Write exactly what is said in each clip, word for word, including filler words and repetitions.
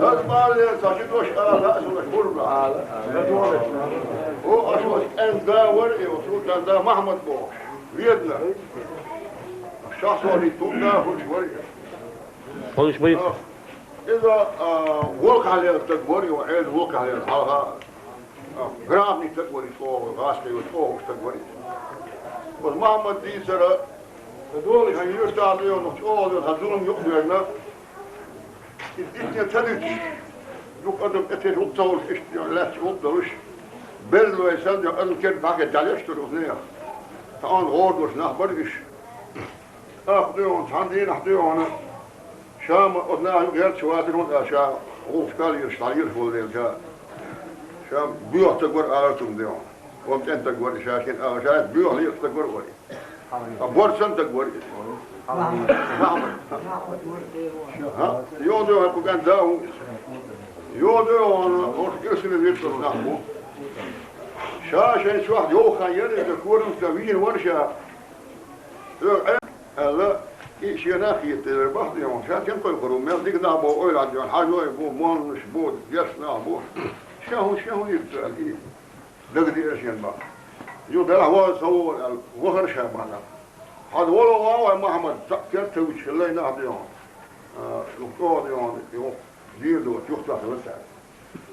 Аз бахьан лела ца ши дош ала, аса дош бурба. О, аш вас энда вар, и вот тут энда Махмад бо. Видно. Шахсони тунда хуч вар. Хуч вар. Иза, а, волкалел таг вар, и эд волкалел халха. Графни таг вар, и то, гаски, и то, таг вар. Вот Махмад дийцара, я юртал, и он, о, хазун юк верна. Итне тадич. Юк адам этер уктауш, ишт лач уктауш. Беллой сан, я адам кер бага далеш тур узне. Та он гордош нах баргиш. Ах, дуйон, сан дин, ах, дуйон. Ша ма оцу наха герча вацара, хӀунда аьлча ша гӀуллакхаш лелаш, дӀалелаш волу дела ша. Ша боьха стаг вара алар цунна, дела. Вон цӀена стаг вара ша, шен ала ша, боьха лелаш стаг вара вара. А борсан стаг вара иза. Махьмад. ХӀа? Йо, дела, кху кӀант да ву иза. Йо, дела, ош ирсина виртус нах бу. Ша шайн чохь йовха яра иза, корам ца вийна вара ша. Цо аьлла, и шена хетта дара бах, дела, ша кем кхойкхур ву, мел дика нах бу, ойла дела, хьажой бу, молланаш бу, дешнах бу. Ша хӀун, ша хӀун йира цо аьлла, и дагадеара шена бах. Ю, делахь ван со ву аьлла, вахара ша бах. Хьан воло ван вай Махьмад, цхьаъ кертавича хилла нах, дела. А, юха чӀогӀа, дела, юха дийр доцу, юха цхьа хилла цаьрга.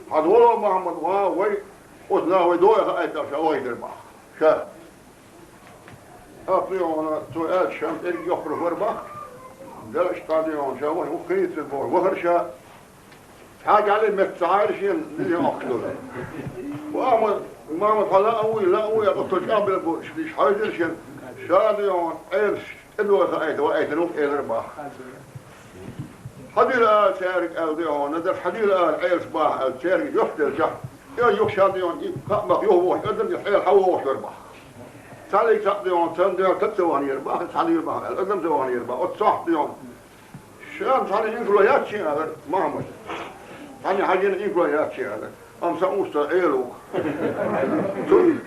Хьан воло Махьмад ван вай, оцу наха вай дой хаийта ша вахийтар бах. Ша. Ахь, дела, цо аьлча, ша цӀерга йоккхур вара бах. Делаш тӀе, дела, ша вахана хӀун хийцар бохуш, вахара ша. Цхьа гӀали метта ца Ӏайра шена, деза Ӏохкадо. Махьмад, Махьмад, хьо лаа вуй, лаа вуй, оццул чӀагӀбелла бу, иштта хьаьвзира шена. Ша, дела, Ӏелаш тӀедогӀу хаийта, ваийтина ву элира бах. Хьадийла ала цаьрга аьлла, дела, даш хьадийла ала Ӏелаш бах аьлла, цаьрга жоп делча, и юха ша, дела, и кхаъ бах юха вохуш, адам и хьел хьан вохуш вара бах. Цхьаьллиг цхьаъ, дела, царна, дела, таг ца ваханера бах, цхьаьллиг бах аьлла, адам ца ваханера бах. Оцу цхьаъ, дела, ша цхьаьна инкарло яц шен, алара Махьмада. Цхьаьна хьажийна инкарло яц шен, алара. Амма сан уста Ӏела ву. Цунна,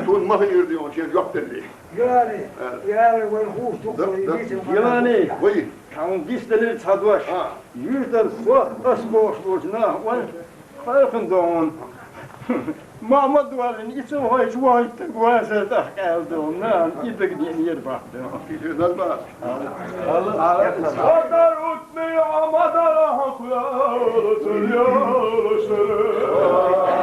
цунна ма хиира, дела, шен жоп деллий. Яри, Э. Яри, вайн хӀуш ду, Да, вайн да. Дийцар ма Йилани. Вай. Тхьаун дисделира цхьа дош. А. Юьртара хох ас бохуш болчу нах ван, кхайкхина догӀун. Махьмад валлина, и ца вахийтча вахийтта ваза тӀаккха аьлла догӀун. Нана, и дагадеънера бах догӀун. Иза назма. Хьадар утмия, хьадар хьакъ, я Расул, я Расул.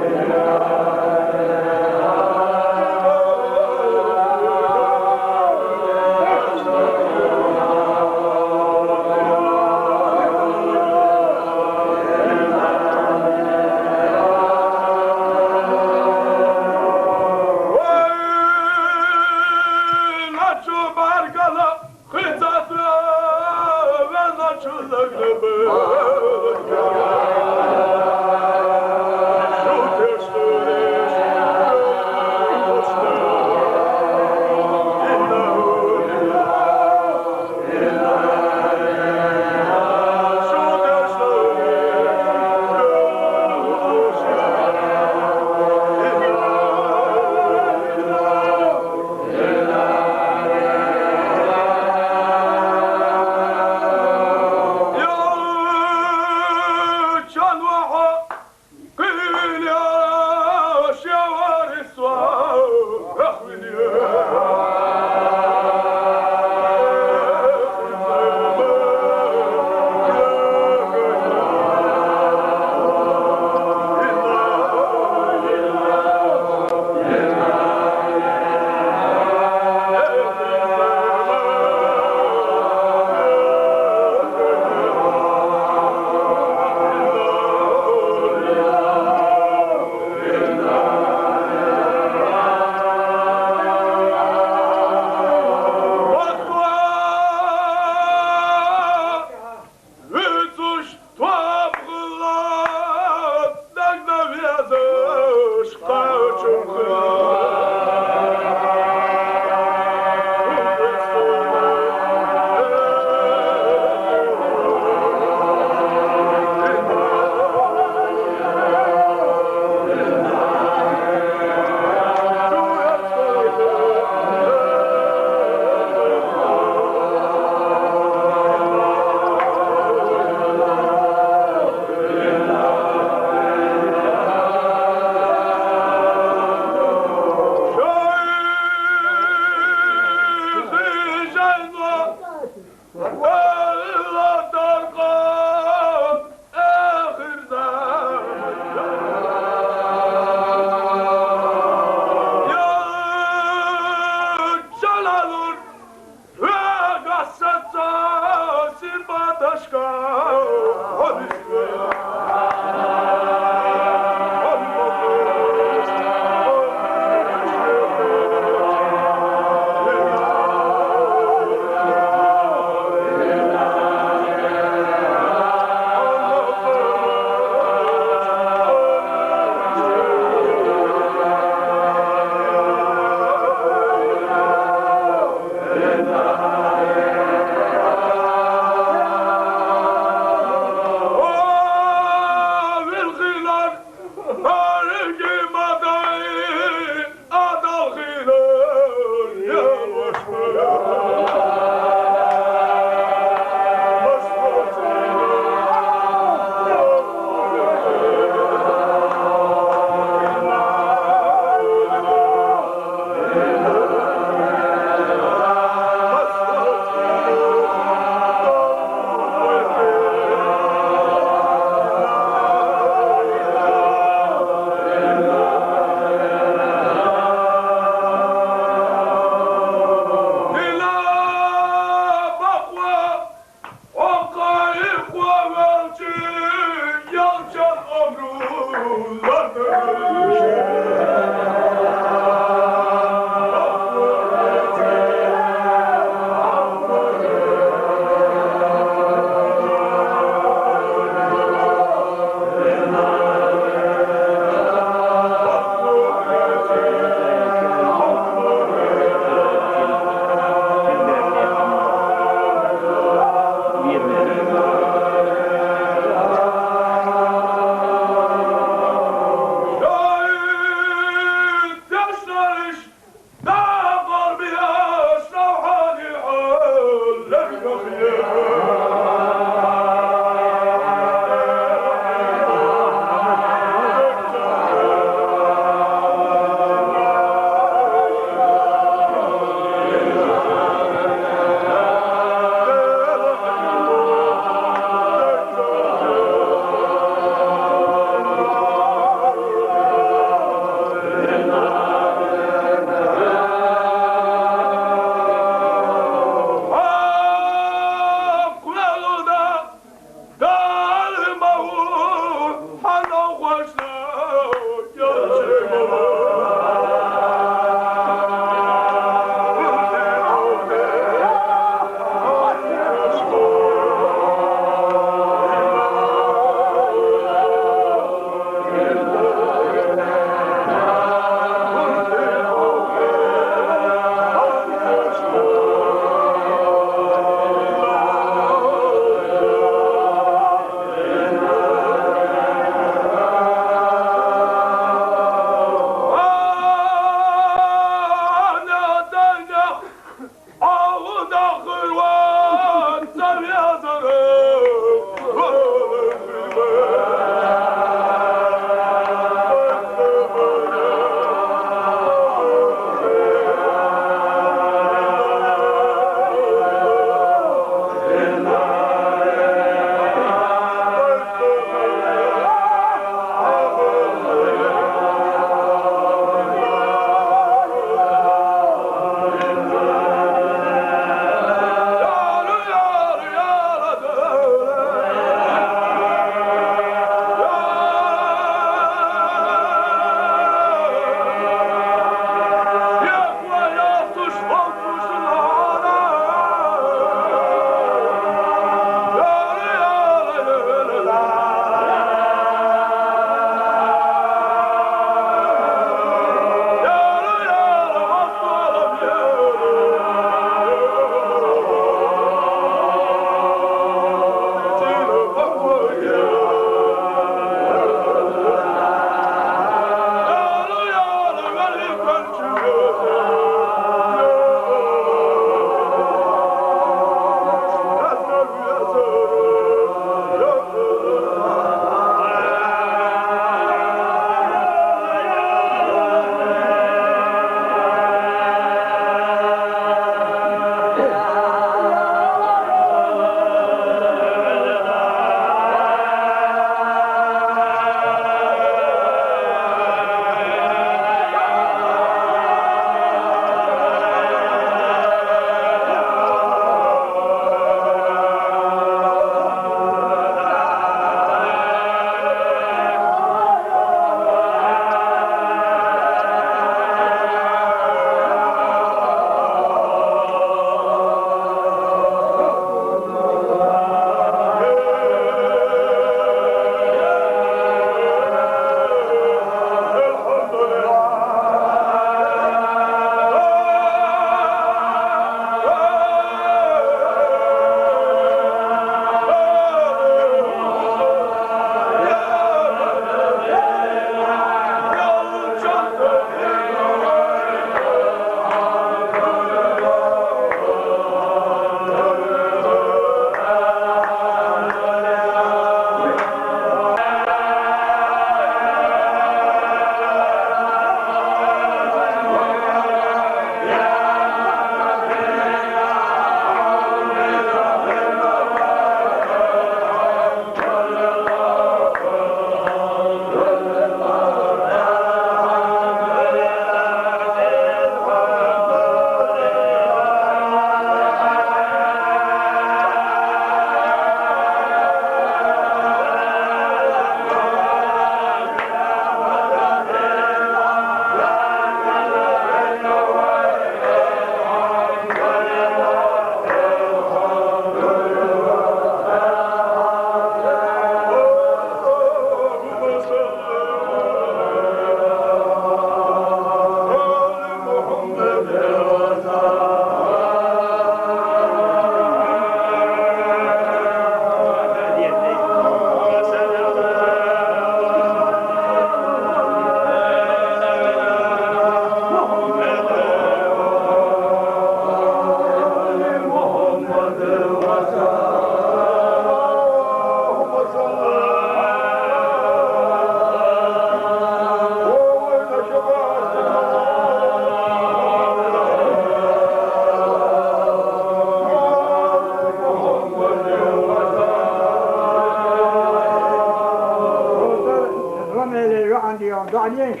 عندي يوم دعليش.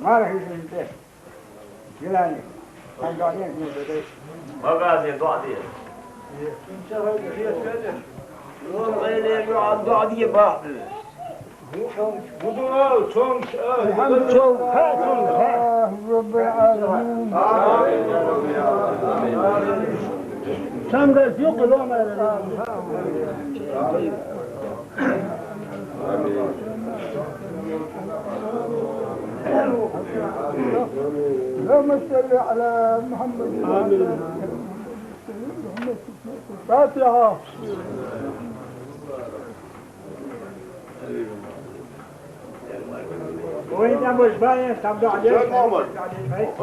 ما راح يجي انت. جيلاني. كان دعليش من بداية. ما قاعد يدعلي. والله يلي يقعد دعلي باطل. Budur al, çon, çon, ha, çon, ha. Rabbil alemin. Sen de yok, yok. اللهم صل على محمد. آمين. الفاتحة. وين أبو زباين؟ تبدو عليك. شيخ محمد.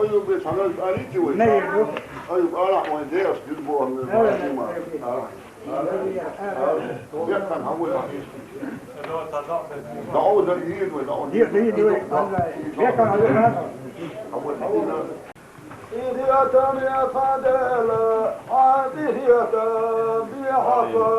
أيوب، بيت حمد آلي جوي. نيلو. أيوب، أنا وين دير، جنبه من الجمعة. يكن هو. دعوة الإيد ودعوة الإيد. يكن هو. أول حين. إذ يتم يفعل عادية بحفا.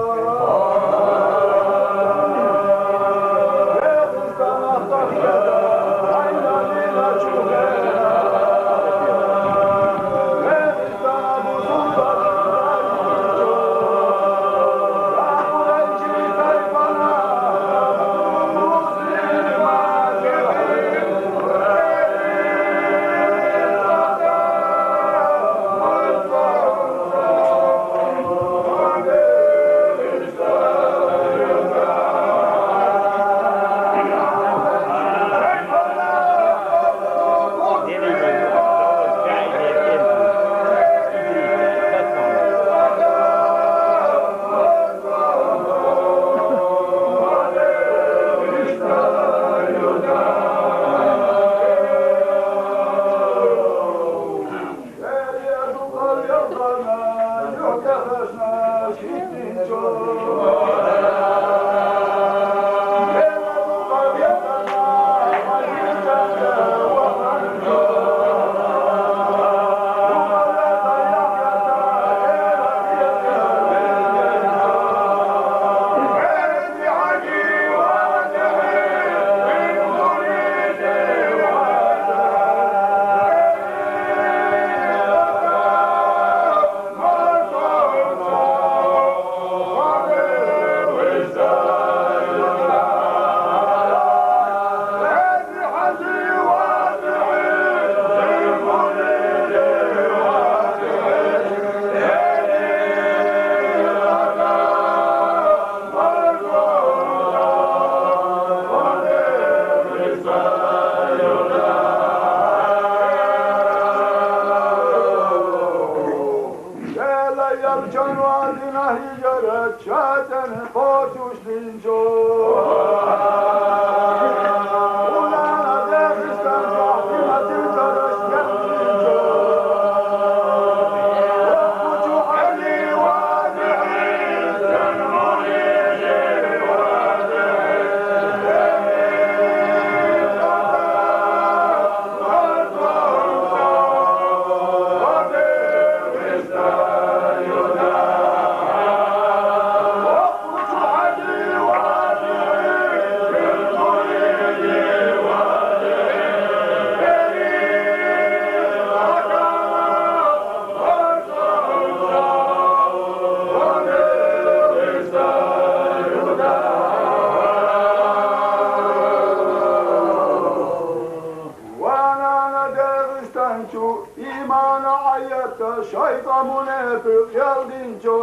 Wanana Dağıstançu, imana ayette şeytan münafık yalgınço.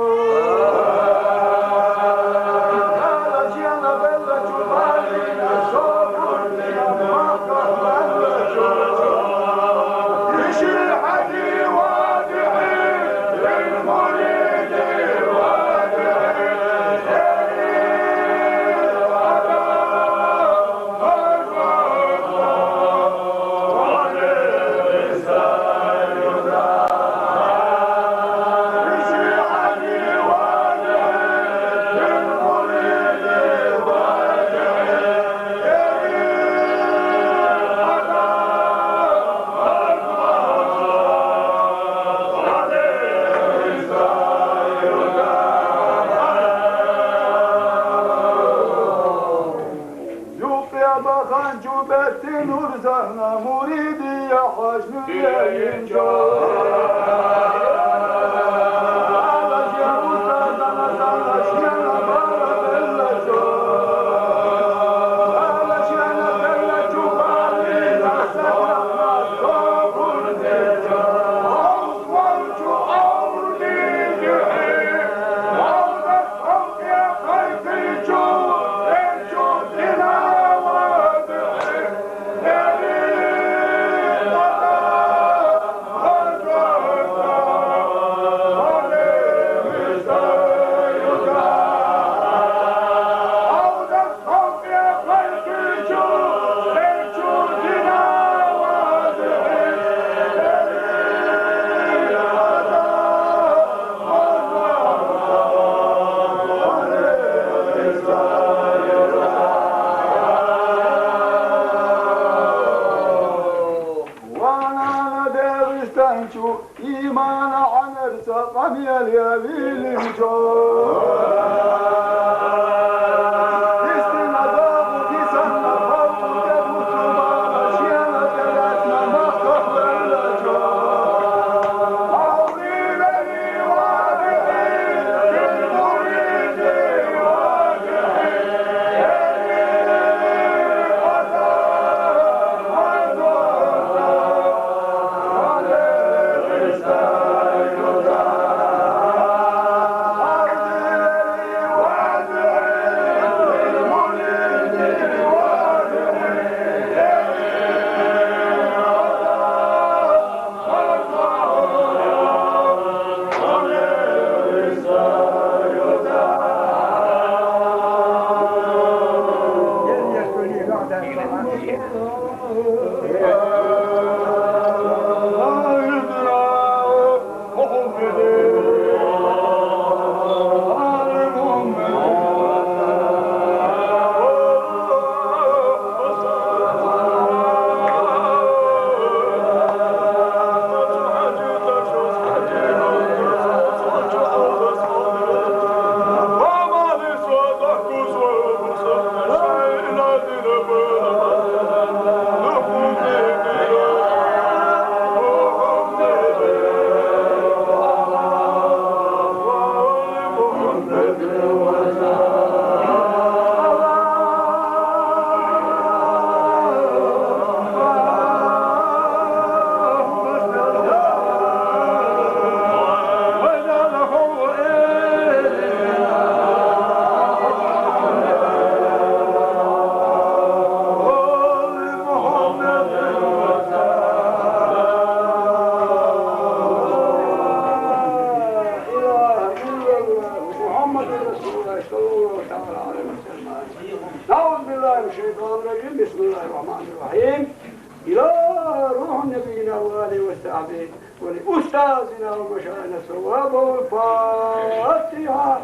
Kalacıyana bella çubalina, sobun dina makka bella ço. İşi hadi vadihi, ilmuni di vadihi. Нурзана муриди я хажну я инчо. Ванана Дагъыстанчу имана гӀямарца къамиял я вилинчу. Истина дагъу кисанна халкьу дебуцу бала чияна дерятна махтахвеллачу. Авлилери вадихи, фил муриди вадихи. محمد رسول الله صلى الله تعالى عليه وسلم. أعوذ بالله من الشيطان الرجيم. بسم الله الرحمن الرحيم. إلى روح نبينا وآله وصحبه ولأستاذنا ومشايخنا الثواب والفاتحة.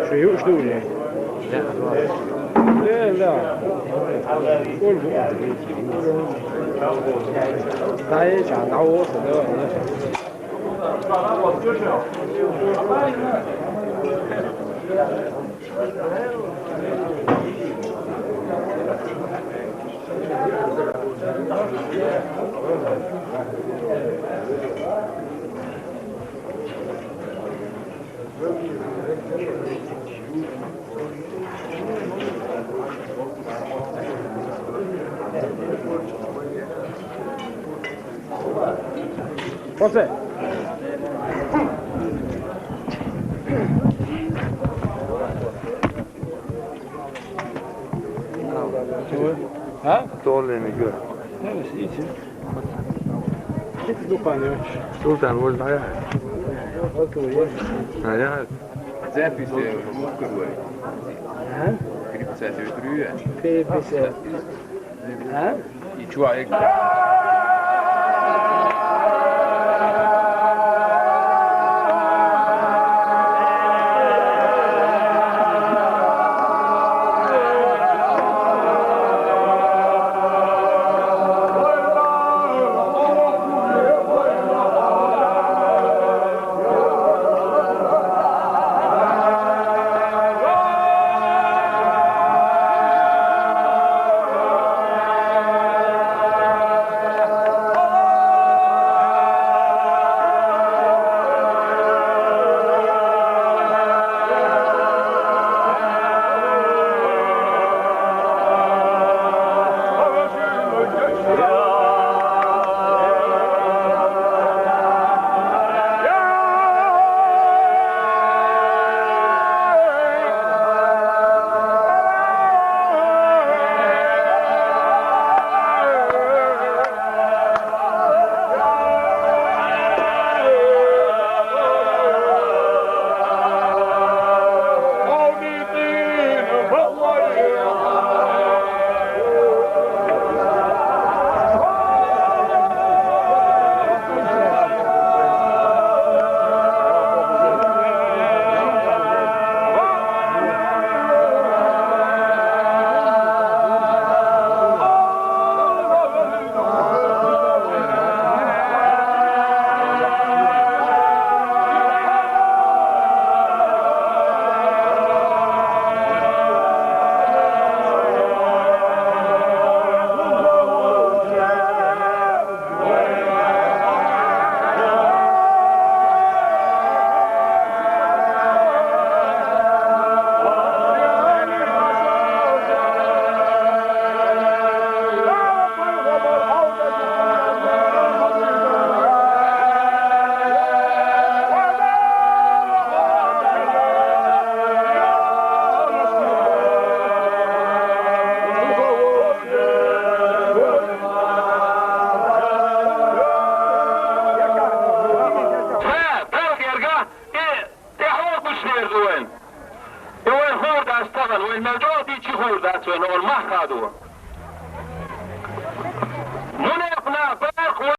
شو هي؟ شو هي؟ لا، لا. قول بقى. تعيش، هتعوض. José. Ha? Doğru gör. Evet, iyisin. Sultan, orada ayağı. Ayağı. Запись, э, мускулы. А? Переписать. Переписать. А? И чё, а я Э, тӀехьа гуш дерза вайн. Э, вайн хӀора дац тахан, вайн мел чӀоагӀа дийцача хӀора дац вайна, вай мах хадо.